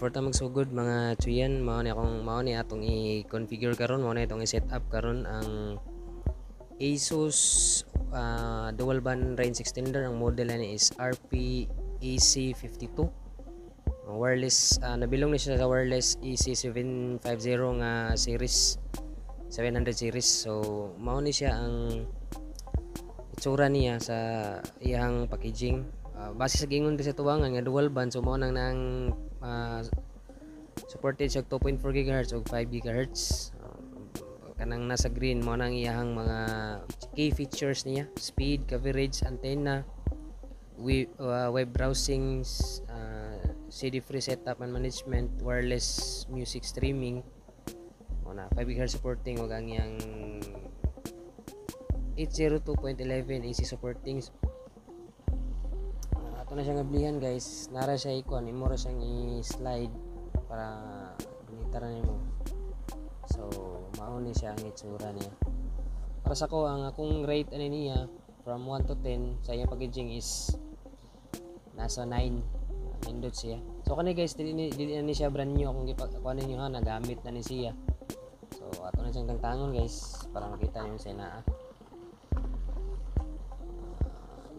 Before ta magsugod, mga chuyan, mao ni akong mao ni atong i-configure karon, mao ni atong i-set up karon ang Asus dual band range extender. Ang model ani is RP AC52. Ang wireless, nabilong ni siya sa wireless EC750 nga series, 700 series. So mao ni siya ang itsura niya sa iyang packaging. Base sa giingon sa tuwangan nga dual band, so mao nang nang supported siya 2.4 GHz ug 5 GHz. Kanang nasa green, mao nang iyang mga key features niya: speed, coverage, antenna, web browsing, CD free setup and management, wireless music streaming. Mao na 5 GHz supporting ug ang iyang 802.11 AC supporting. Ato na siyang ablihan, guys. Nara siya ikuan, imo ra siyang i-slide para gunita ra nimo. So mao ni siya ang itsura niya. Para sa ko, ang akong rate ani niya from 1 to 10 sa iyang packaging is nasa 9. Nindot siya. So kani, guys, dili na ni siya brand new akong gipakuan ninyo ha, nagamit na ni siya. So ato na siyang tangtangon, guys, para makita niyo sa naa.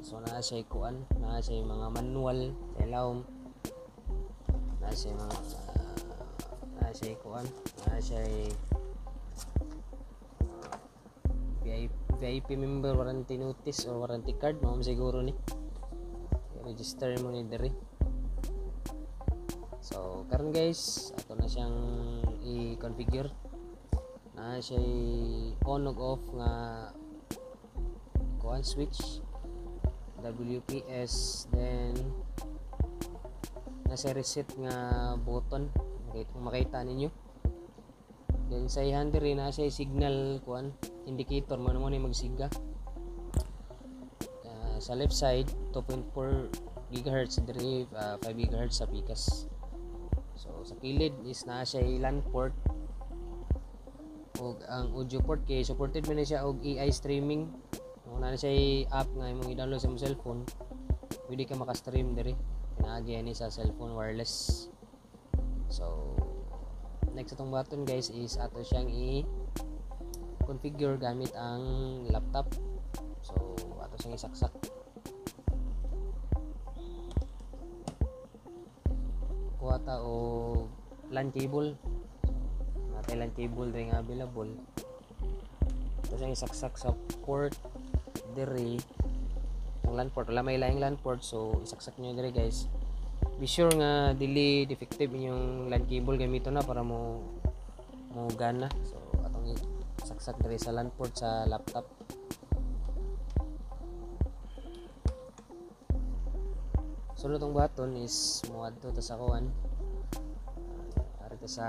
So naa siya kuan, naa siya mga manual sa ilawom. Naa siya mga naa siya kuan, naa siya VIP, VIP member warranty notice or warranty card, mao siguro ni. I-register mo ni diri. So karon, guys, ato na siyang i-configure. Naa siya on ug off nga kuan switch WPS, then nasa reset nga button kung makita ninyo. Then sa iyan diri, na siya signal kuan indicator mo na mo ni magsiga. Sa left side 2.4 GHz diri, 5 GHz sa pikas. So sa kilid is naa siya LAN port ug ang audio port kay supported man ni siya og AI streaming. Kung naa siya app nga imong i-download sa imong cellphone, pwede ka maka-stream diri pinaagi ani sa cellphone wireless. So next atong button, guys, is ato siyang i-configure gamit ang laptop. So ato siyang isaksak. Kuha ta og LAN cable. Natay LAN cable diri nga available. Ato siyang isaksak sa port diri, ang LAN port. Wala may laing LAN port, so isaksak niyo diri, guys. Be sure nga dili defective inyong LAN cable gamiton na para mo mo gana. So atong isaksak diri sa LAN port sa laptop. Sunod tong button is moadto ta sa kuan, ari ta sa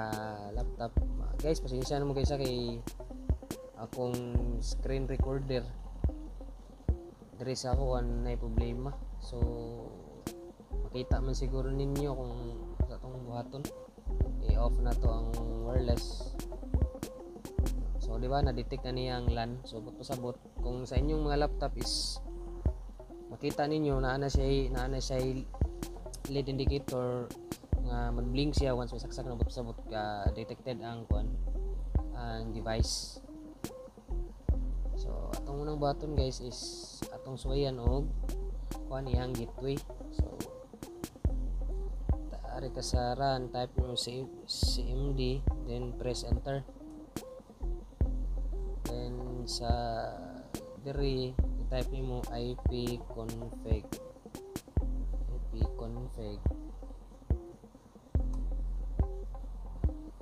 laptop. Guys, pasensya na mo guys kay akong screen recorder diri sa kuan nay problema. So makita man siguro ninyo kung sa atong buhaton. I-off na to ang wireless. So di ba na-detect na niya ang LAN. So but pasabot kung sa inyong mga laptop is makita ninyo naa na siya LED indicator nga mag-blink siya once may saksak na, but pasabot ka detected ang kuan, ang device. So atong unang button, guys, is atong suwayan og kuan, iyang gateway. So ari ka sa run, type mo CMD, then press enter. Then sa diri i-type nimo ipconfig, ipconfig.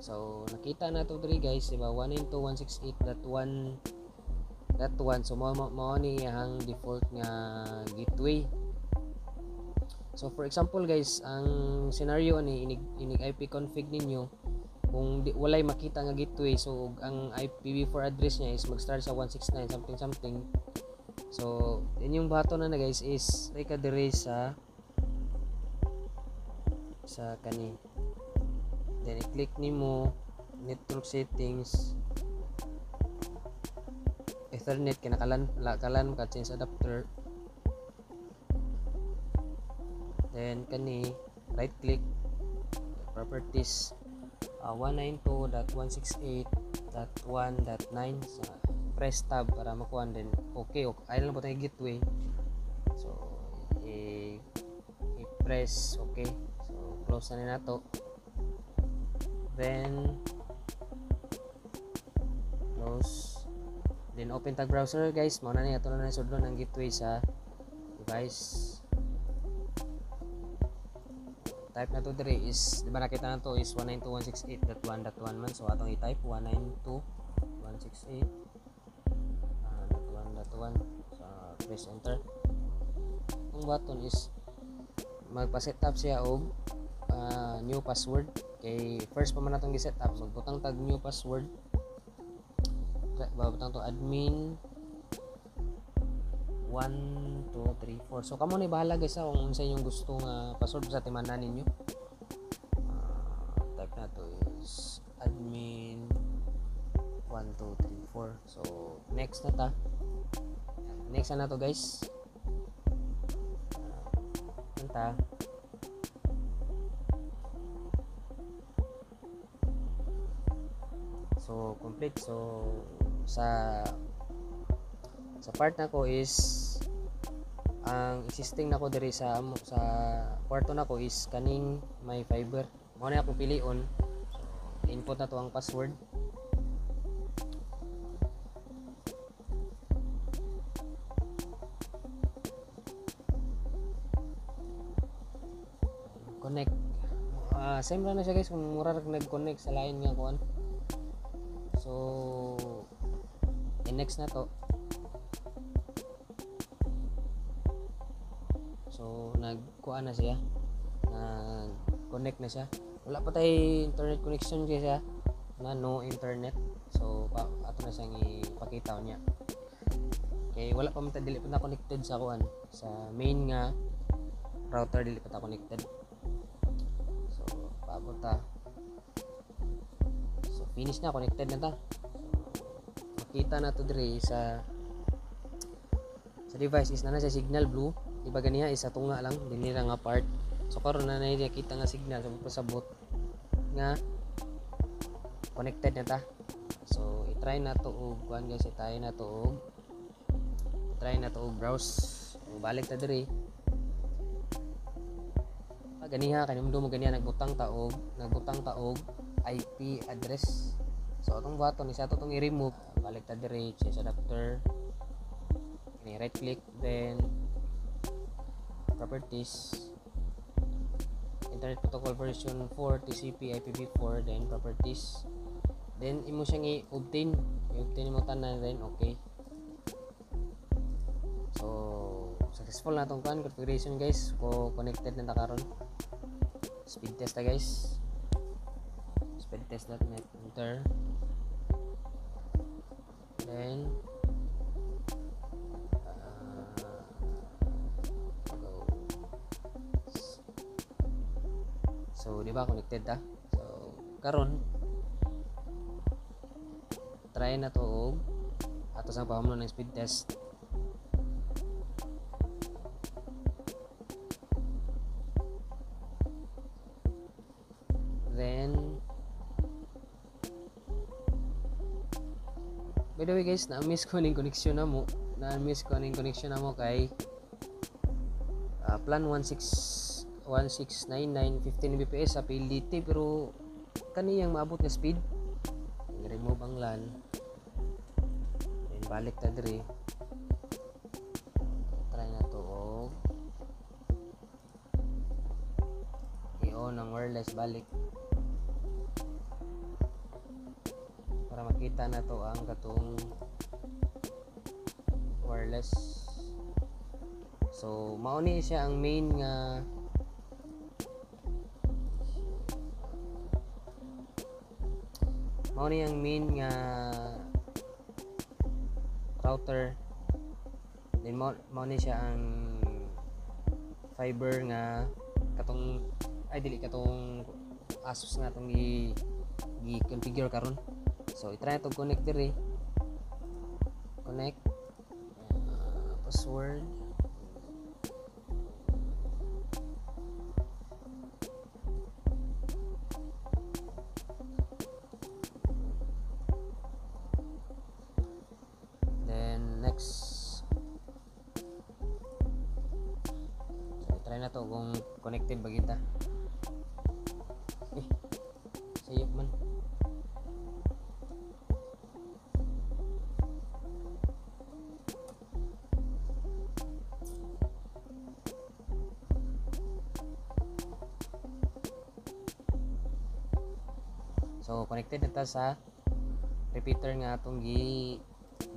So nakita na to diri, guys, diba? 192.168.1.1. So mao ni ang default nga gateway. So for example, guys, ang scenario ni inig, inig ipconfig ninyo, kung di, walay makita nga gateway, so ang IPv4 address niya is mag-start sa 169 something something. So inyong button na, guys, is ka diri sa kani, then i-click nimo network settings, Ethernet, kinakalan kalan ka change adapter, then kani right click properties, 192.168.1.9 sa press tab para makuha, then okay, okay. Ay lang po tayo gateway. So i-press okay. So close na nato. Then close. Then open tag browser guys. Mao na ni ato na sudlon ang gateway sa device. Type na to diri is, di ba nakita na to is 192.168.1.1 man. So atong i-type 192.168.1.1. So press enter. Ang button is magpa-set up siya og new password kay first pa man natong gi-set up. Magbutang tag new password, babutang to admin 1 2 3 4. So kamo ni bahala guys kung unsa inyong gusto nga password sa timanan ninyo. Type na to is admin 1 2 3 4. So next na ta. Next na to guys. Ta. So complete. So sa part nako is ang existing nako diri sa kwarto nako is kaning may fiber. Mao na akong pilion. So input na to ang password. Connect. Same ra na siya guys kung mura ra nag-connect sa lain nga kuan. So next na to. So nagkuan na siya, nag-connect na siya. Wala pa tay internet connection kay siya na no internet. So ato na siyang ipakita niya. Kay wala pa man ta, dili pa na connected sa kuan, sa main nga router dili pa ta connected. So paabot ta. So finish na, connected na ta. So makita na to diri sa device is na na sa signal blue. Di ba ganiha is sa tunga lang dinhi ra nga part. So karon na na kita nga signal, so pasabot nga connected na ta. So i-try na to og kuan guys, i-try na to og browse. So, balik ta diri. Ganiha kanumdum mo ganiha nagbutang ta og IP address. So atong button isa to tong i-remove. Balik ta diri, change adapter. Kini right click, then properties, Internet Protocol version 4, TCP IPv4, then properties. Then imo siyang i-obtain, i-obtain mo tanan, then okay. So successful na atong kuan configuration guys. Ko connected na ta karon. Speed test ta guys. Speedtest.net, enter. Then go. So di ba connected ta? So karon try na to og ato sa pamulon ng speed test. Then by the way guys, na-miss ko ning connection na mo. Na-miss ko ning connection na mo kay plan 161699 15 Mbps sa PLDT, pero kaniyang maabot nga speed. Remove ang LAN. Then balik ta diri. Try na to og i-on ang wireless balik para makita na to ang katong wireless. So mao ni siya ang main nga router. Then mao ni siya ang fiber nga katong ay dili katong Asus nga atong gi-configure karon. So i-try na to connect diri. Connect, password. nato kung connected ba kita. Eh, sayop man. So connected na ta sa repeater nga atong gi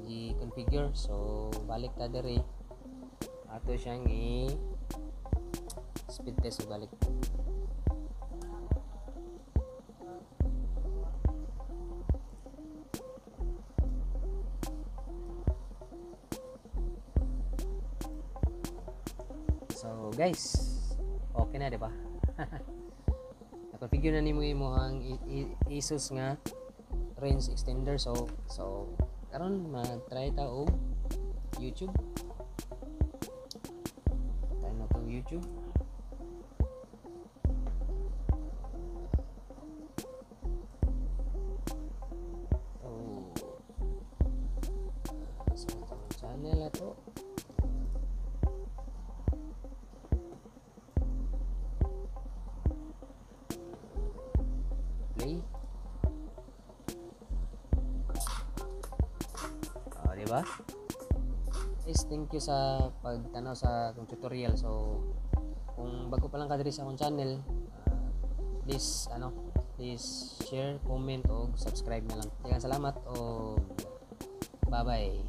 gi configure. So balik ta diri, ato siyang i speed test balik. So guys, okay na di ba? Na-configure na nimo imong ASUS nga range extender. So karon mag-try ta og YouTube. Try na tong YouTube. Oh. So itong channel ato. Play. Oh, di ba? Guys, thank you sa pagtanaw sa akong tutorial. So, kung bago pa lang ka diri sa akong channel, please please share, comment og subscribe na lang. Daghang salamat og bye-bye.